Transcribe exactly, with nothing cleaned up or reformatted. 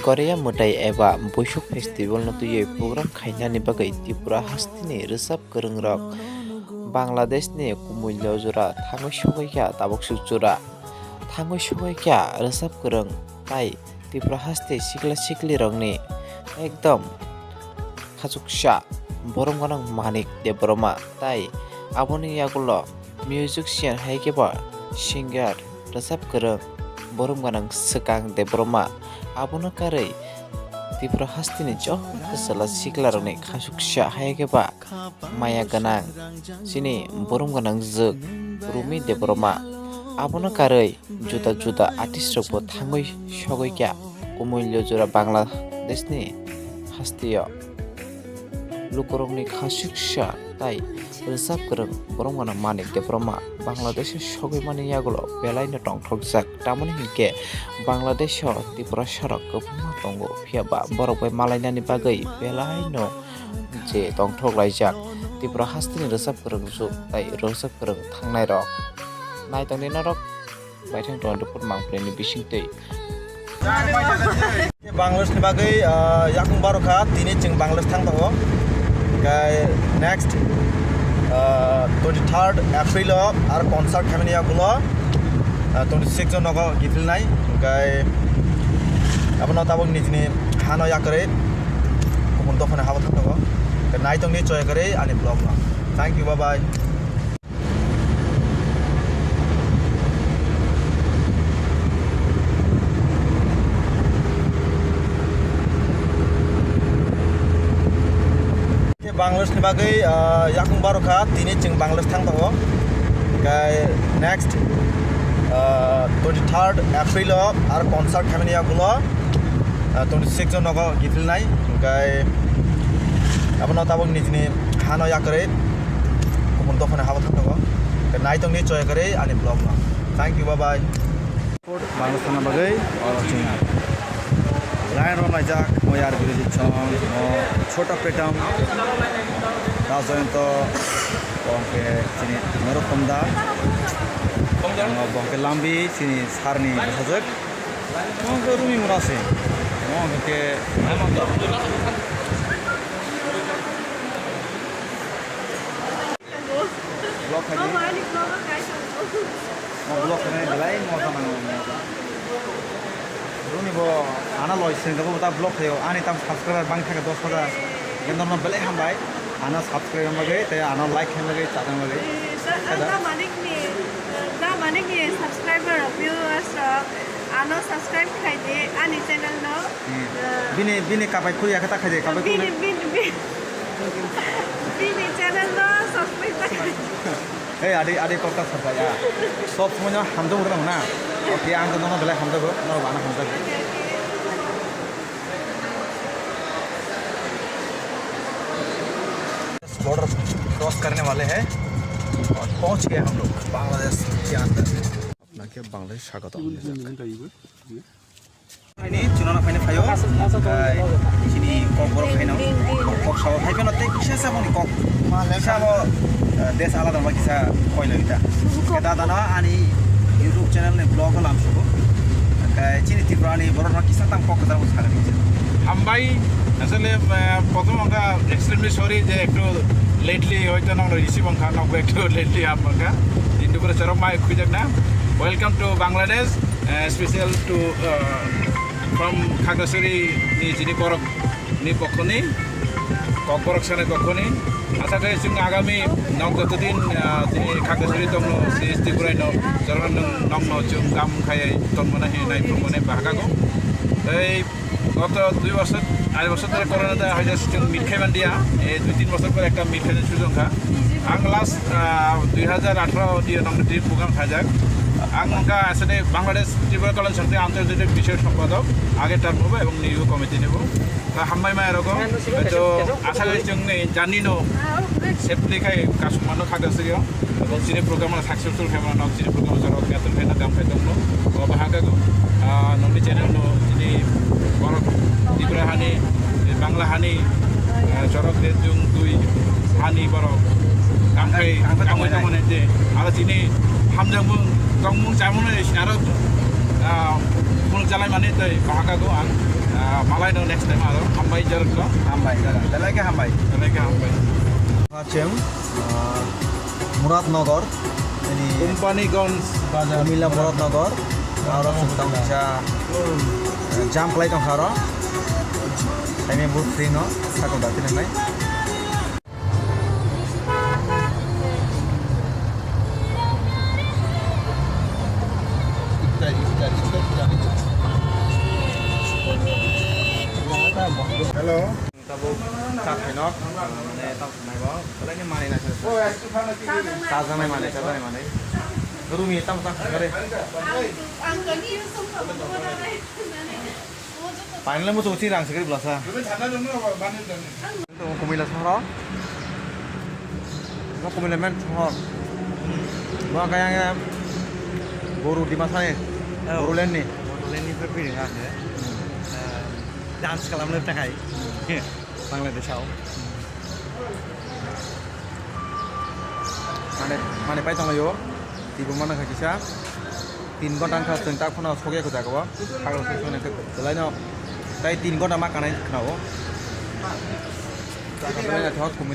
Korea mwtai eba Buisuk festival no twiwi program khainani bagwi Tripura hasteni rwchap kwrwngrok Bangladeshni Kumulyo jora thangwi sogwi kha tabuk suk jora. Thangwi sogwi kha rwchap kwrwng tai Tripura haste sikla siklirokni ekdom khachuksa borom gwnang Manik Debbarma tai aboni yagulo musician hai khe ba singer rwchap kwrwng borom gwnang Swkang Debbarma. Abono karwi Tripura hasteni joto chwla siklarokni khachuksa hai khe ba maya gwnang chini borom gwnang jwk Rumi Debbarma. Abono karwi juda juda artist rokbo thangwi sogwi kha Kumulyo jora Bangladeshni hasteo. Lukurokni khachuksa tai rwchap kwrwng borom gwnang Manik Debbarma Bangladesho sogwi mani yagulo belaino tongthokjak. Tamoni hinkhe Bangladesho Tiprasarok kwbangma tongo, phiya ba borok bai malainani bagwi belaino je tongthok laijak Tripura hasteni rwchap kwrwng jwk tai rwchap kwrwng thangnairok. Naitongdi norok baithang tongo report mangpili ni bisingtwi. Bangladesh ni bagwi, ah, yakung baro kha, tini chwng Bangladesh thang tongo. Hwnkhe next, ah, twenty third April o ar concert khaimani yagulo, ah, twenty six o nogo gifilnai. Hwnkhe abono tabuk nijini hano yakarwi kubun dophani habo thang tongo. Hwnkhe naitongni choyakarwi ani vlog no. Thank you, bye bye. Bangladesh ni bagwi, ah, yakung baro kha, tini chwng Bangladesh thang tongo. Hwnkhe next, ah, twenty third April o ar concert khaimani yagulo, ah, twenty six o nogo gifilnai. Hwnkhe abono tabuk nijini hano yakarwi kubun dophani habo thang tongo. Hwnkhe naitongni choyakarwi ani vlog no. Thank you, bye bye. Bangladesh thangna bagwi oro chwng line rok naijak, mo yar birodi chong, mo Chhota Pritam, Raj Jayanto, bo hwnkhe chini Narottam da, bo hwnkhe Lambi, chini sarni bwsajwk, bo hwnkhe Rumi mura se, bo hwnkhe Vlog khai di. Mama, ani vlog khai song. Mo vlog khai belai moja nango, moja. Rumi bo ana loi seng bo ta vlog khayo. Ani tam subscriber bang thaka dos hajar. Gendor no belai hambai. Ana subscriber bagwi, te ana like khai bagwi, chajak bagwi. Eh, da, da manik ni, da manik ni subscriber, viewers rok, ano subscribe khai di, ani channel no. Hmm. Eh. Bini, bini kapai khuya khe ta khai di, kapai bini, khuya. Bini, bini, bini channel no subscribe ta khai. Hey, adi, adi kok ta sarta ya. Sob somoy no hamjak uro na. Okay, ang to nono belai hamjago, nono bana hamjago. Border cross karne wale hai aur pahunch gaye hum log Bangladesh ke andar. Nangkhe Bangladesh swagotom. Ani chunana phaina phaio. Chini kok borok phaino. Kok sao hai phano tei kisa sa boni kok. Kisa bo, eh, des alada ma kisa koilo ita. Keda dana ani YouTube channel ni vlog lam suko. Kai chini Tripura ni borok no kisa tam kok kisa bo sagani. Hambai, asole, eh, prothom angkha extremely sorry je ektu lately hoito nokno receive wngkha, nokbo ektu lately hapmangkha. Hindu kore chorok mai khujak na. Welcome to Bangladesh, eh, special to, eh, from Khagrasuri ni chini borok ni pokhoni, kok borok sanai pokhoni. Asa khe chwng agami nok joto din, ah, chini Khagrasuri tongno, chini Tripura no, jorok nokno chwng kam khai tongmana hinwi nai phunukmani bahakago. Tei goto dui bosor, arai bosor dhore corona da hoide chwng meet khai manliya. Ei dui tin bosor pore ekta meet khai sujong kha. Ang last, ah, dui hajar atharo dia nokni trip program khaijak. Ang wngkha asole Bangladesh Tripura Kalyan Sangti Antarjatik Bishoy Sompadok, age term bo ebong new committee ni bo. Ta hambai mai rogo. To asa khe chwng ni journey no safely khai kasumano Khagrasuri o. Ebong chini program no successful khai mano, chini program no jorok yatur khai na dam khai tongno. O bahaka go, ah, nokni channel no chini borok Tripura hani, Bangla hani, ah, jorok de jung dui hani borok kam khai, kam khai tongmani je, aro chini hamjakmung, tongmung chamung ni aro, ah, phunuk chalai mani tei bahaka go ang, Ah, malai no next time aro. Hambai jarok no. Hambai, jaga. Belai ke hambai. Belai ke hambai. Hacheng, ah, Muradnagar, ini Companiganj Bazar. Kumila Muradnagar, aro sung tang kisa, eh, jam khlai tong kha aro. Time bo free no, sako da tinangnai. Hello. Tabuk chak khainok, mane tamo khainai bo, belai ni manwi naising. Chajaknai manwi, chajaknai manwi. Rumi tamo chak khainai. Ang, ang kani yung sung kamo mo na nai. Painle muchung chini rang sikri blasa. Tongo Kumila sohor. Bo Kumila main sohor. Bo kaya nge Boru Dimasani. Oh. Boruland ni. Boruland ni phe piri ha. Dance kalam le takai. Bangladesh ao. Mane, mane pai tonglaio. Tibo mano kha kisa. Tin gonta wngkha chwng tak phano sokya ko jaga o. Khagro sokya nang khe belai no. Tai tin gonta ma kanai khna o. Belai no thok kumi.